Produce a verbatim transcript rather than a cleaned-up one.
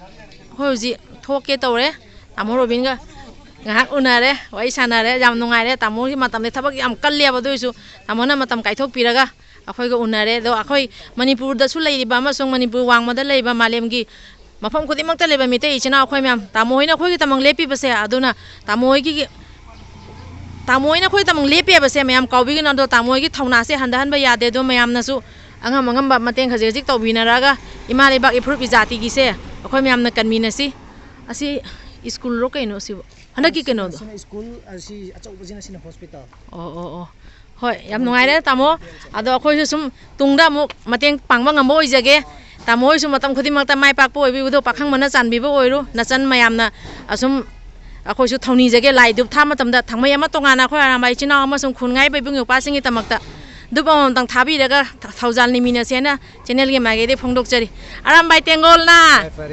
ꯑꯩꯈꯣꯏ ꯍꯧꯖꯤꯛ ꯊꯣꯛꯀꯦ ꯇꯧꯔꯦ꯫ ꯇꯥꯃꯣ ꯔꯣꯕꯤꯟꯒ ꯉꯥꯏꯍꯥꯛ ꯎꯅꯔꯦ, ꯋꯥꯔꯤ ꯁꯥꯟꯅꯔꯦ꯫ ꯌꯥꯝ ꯅꯨꯡꯉꯥꯏꯔꯦ꯫ ꯇꯥꯃꯣꯒꯤ ꯃꯇꯝꯗꯤ ꯊꯕꯛ ꯌꯥꯝ ꯀꯜꯂꯦꯕ, ꯑꯗꯨ ꯑꯣꯏꯔꯁꯨ ꯇꯥꯃꯣꯅ ꯃꯇꯝ ꯀꯥꯏꯊꯣꯛꯄꯤꯔꯒ ꯑꯩꯈꯣꯏꯒ ꯎꯅꯔꯦ꯫ ꯑꯗꯣ ꯑꯩꯈꯣꯏ ꯃꯅꯤꯄꯨꯔꯗꯁꯨ ꯂꯩꯔꯤꯕ ꯑꯃꯁꯨꯡ ꯃꯅꯤꯄꯨꯔ ꯋꯥꯡꯃꯗ ꯂꯩꯕ, ꯃꯥꯂꯦꯝꯒꯤ ꯃꯐꯝ ꯈꯨꯗꯤꯡꯃꯛꯇ ꯂꯩꯕ ꯃꯤꯇꯩ ꯏꯆꯤꯟ ꯏꯅꯥꯎ ꯑꯩꯈꯣꯏ ꯃꯌꯥꯝ, ꯇꯥꯃꯣ ꯍꯣꯏꯅ ꯑꯩꯈꯣꯏꯒꯤꯗꯃꯛ ꯂꯦꯞꯄꯤꯕꯁꯦ, ꯑꯗꯨꯅ ꯇꯥꯃꯣ ꯍꯣꯏꯒꯤ ꯇꯥꯃꯣ ꯍꯣꯏꯅ ꯑꯩꯈꯣꯏꯗꯃꯛ ꯂꯦꯞꯄꯦꯕꯁꯦ ꯃꯌꯥꯝ ꯀꯥꯎꯕꯤꯒꯅꯨ꯫ ꯑꯗꯣ ꯇꯥꯃꯣ ꯍꯣꯏꯒꯤ ꯊꯧꯅꯥꯁꯦ ꯍꯟꯊꯍꯟꯕ ꯌꯥꯗꯦ꯫ ꯑꯗꯣ ꯃꯌꯥꯝꯅꯁꯨ ꯑꯉꯝ ꯑꯉꯝꯕ ꯃꯇꯦꯡ ꯈꯖꯤꯛ ꯈꯖꯤꯛ ꯇꯧꯕꯤꯅꯔꯒ ꯏꯃꯥ ꯂꯩꯕꯥꯛ ꯏꯐꯨꯔꯨꯞ ꯏꯖꯥꯇꯤꯒꯤꯁꯦ ꯑꯩꯈꯣꯏ ꯃꯌꯥꯝꯅ ꯀꯟꯃꯤꯟꯅꯁꯤ꯫ ꯑꯁꯤ ꯁ꯭ꯀꯨꯜꯔꯣ ꯀꯩꯅꯣ ꯁꯤꯕꯨ? ꯍꯟꯗꯛꯀꯤ ꯀꯩꯅꯣꯗꯣ? ꯁꯤꯅ ꯁ꯭ꯀꯨꯜ, ꯑꯁꯤ ꯑꯆꯧꯕꯁꯤꯅ, ꯁꯤꯅ ꯍꯣꯁꯄꯤꯇꯥꯜ꯫ ꯑꯣ, ꯑꯣ, ꯑꯣ꯫ ꯍꯣꯏ, ꯌꯥꯝ ꯅꯨꯡꯉꯥꯏꯔꯦ ꯇꯥꯃꯣ꯫ ꯑꯗꯣ ꯑꯩꯈꯣꯏꯁꯨ ꯁꯨꯝ ꯇꯨꯡꯗ ꯑꯃꯨꯛ ꯃꯇꯦꯡ ꯄꯥꯡꯕ ꯉꯝꯕ ꯑꯣꯏꯖꯒꯦ꯫ ꯇꯥꯃꯣ ꯍꯣꯏꯁꯨ ꯃꯇꯝ ꯈꯨꯗꯤꯡꯃꯛꯇ ꯃꯥꯏ ꯄꯥꯛꯄ ꯑꯣꯏꯕꯤꯕꯗꯣ ꯄꯥꯈꯪꯕꯅ ꯆꯥꯟꯕꯤꯕ ꯑꯣꯏꯔꯣ꯫ ꯅꯆꯟ ꯃꯌꯥꯝꯅ ꯑꯁꯨꯝ ꯑꯩꯈꯣꯏꯁꯨ ꯊꯧꯅꯤꯖꯒꯦ꯫ ꯂꯥꯏ ꯙꯨꯞ ꯊꯥ ꯃꯇꯝꯗ ꯊꯥꯡꯃꯩ ꯑꯃ ꯇꯣꯉꯥꯟꯅ ꯑꯩꯈꯣꯏ ꯑꯔꯥꯝꯕꯥꯏ ꯏꯆꯤꯟ ꯏꯅꯥꯎ ꯑꯃꯁꯨꯡ ꯈꯨꯟꯉꯥꯏꯕ ꯏꯕꯨꯡ ꯏꯄ꯭ꯋꯥꯁꯤꯡꯒꯤꯗꯃꯛꯇ ꯙꯨꯞ ꯑꯃꯃꯝꯇꯪ ꯊꯥꯕꯤꯔꯒ ꯊꯧꯖꯥꯜ ꯅꯤꯃꯤꯟꯅꯁꯦꯅ ꯆꯦꯅꯦꯜꯒꯤ ꯃꯥꯏꯀꯩꯗꯒꯤ ꯐꯣꯡꯗꯣꯛꯆꯔꯤ꯫ ꯑꯔꯥꯝꯕꯥꯏ ꯇꯦꯡꯒꯣꯜꯅ